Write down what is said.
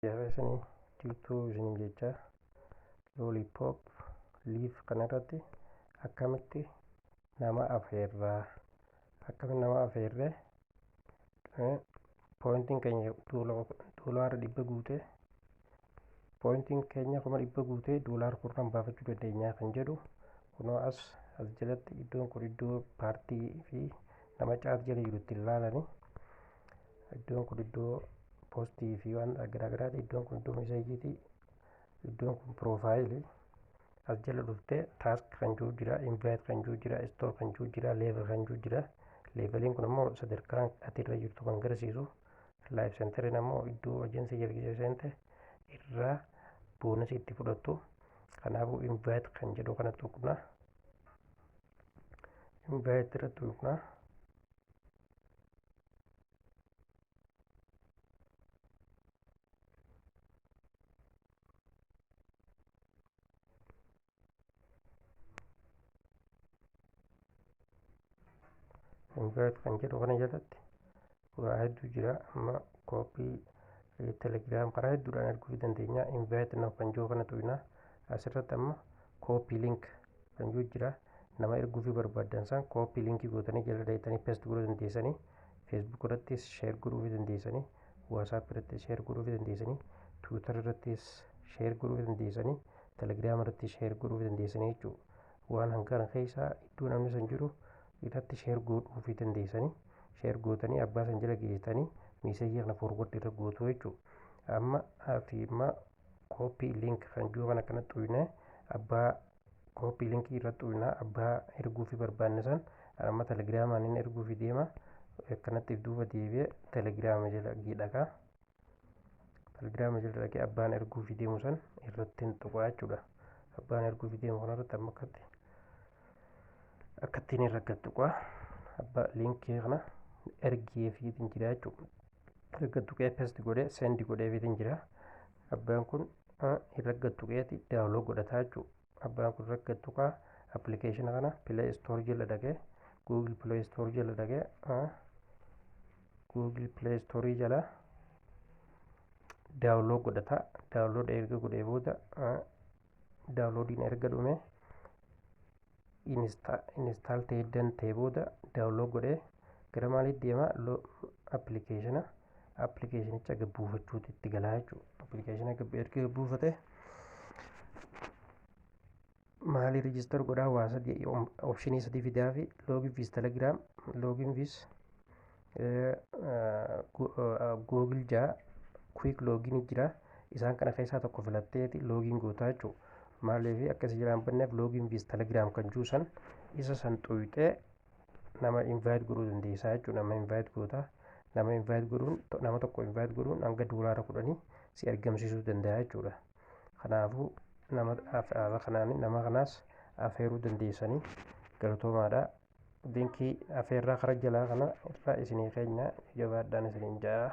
Isinii jirtuu isiniin jecha Lollipop Live kanarratti akkamitti nama afeerraa, akkamitti nama afeerree pointiin keenya $100 guutee, pointiin keenya 100,000 guutee $10 baafachuu dandeenyaa kan jedhu kunoo as jalatti. Iddoon kun iddoo party fi nama chat jala jiru ittiin ilaalanii, iddoon kun iddoo postii fi waan garaagaraati, iddoon kun iddoo messageiiti, iddoon kun profileii. As jala dhuftee task kan jiru jira, invite kan jiru jira, store kan jiru jira, level kan jiru jira. Leveliin kun ammoo sadarkaan ati irra jirtu kan agarsiisu. Live centeriin ammoo iddoo agency jalqabee seente irraa bonusii itti fudhattu. Kanaafuu invite kan jedhu kana tuqna, invite irra tuqna. Invite kan jedhu kana jalatti waa hedduu jira. Amma copy Telegram karaa hedduudhaan erguu dandeenya. Invite now kan jiru kana tuqna. Asirratti amma copy link kan jiru jira. Nama erguu fi barbaaddan san copy linkii gootanii jala dheeytanii paste godhuu dandeessanii, Facebook irrattis share godhuu dandeessanii, WhatsApp irrattis share godhuu dandeessanii, Twitter irrattis share godhuu dandeessanii, Telegram irrattis share godhuu dandeessanii jechuudha. Waan hangana keessaa iddoo namni san jiru irratti share godhuu fi dandeessanii, share gootanii abbaa san jala geessitanii messageii kana forward irra gootu jechuudha. Amma ati amma copy link kan jiru kana kana xuyne, abbaa copy linkii irra xuyna, abbaa erguu fi barbaanne san. Amma Telegramaan inni erguu fi deema, akkanatti duuba deebi'ee Telegrama jala dhaqaa. Telegrama jala dhaqee abbaan erguu fi deemu san irratti hin tuqaa jechuudha. Abbaan erguu fi deemu kanarratti amma akkatti akkattiin irra gad tuqaa, abbaa linkii kana ergee fiitiin jira jechuudha. Erga tuqee paste godhee send godhee fiitiin jira. Abbaan kun irra gad tuqeeti download godhataa jechuudha. Abbaan kun irra gad tuqaa, applicationa kana Play Store jala dhaqee, Google Play Store jala dhaqee, Google Play Store jala download godhata. Download erga godhee booda, downloadiin erga dhume, install ta'ee dan ta'e booda, download godhee gara maaliitti deema? Applicationa applicationicha gad buufachuutti itti galaa jechuudha. Applicationa erga buufate maalii register godhaa? Waa sadii, optionii sadii fidaa fi login with Telegram, login with Google jaa, quick login jira. Isaan kana keessaa tokko filatteeti login gootaa jechuudha. Maaliif akkasii jiraan banneef? Login with Telegram kan jiru san, isa san xuyxee nama invite godhuu dandeessaa jechuudha. Nama invite gootaa. Nama invite godhuun, nama tokko invite godhuun hanga $10 si argamsiisuu danda'a jechuudha. Kanaafuu nama haala kanaan nama kanaas afeeruu dandeessanii. galatoomaadha. Linkii afeerraa karaa jalaa kana irraa isinii keenya. Jabaadhaan isiniin ja'a.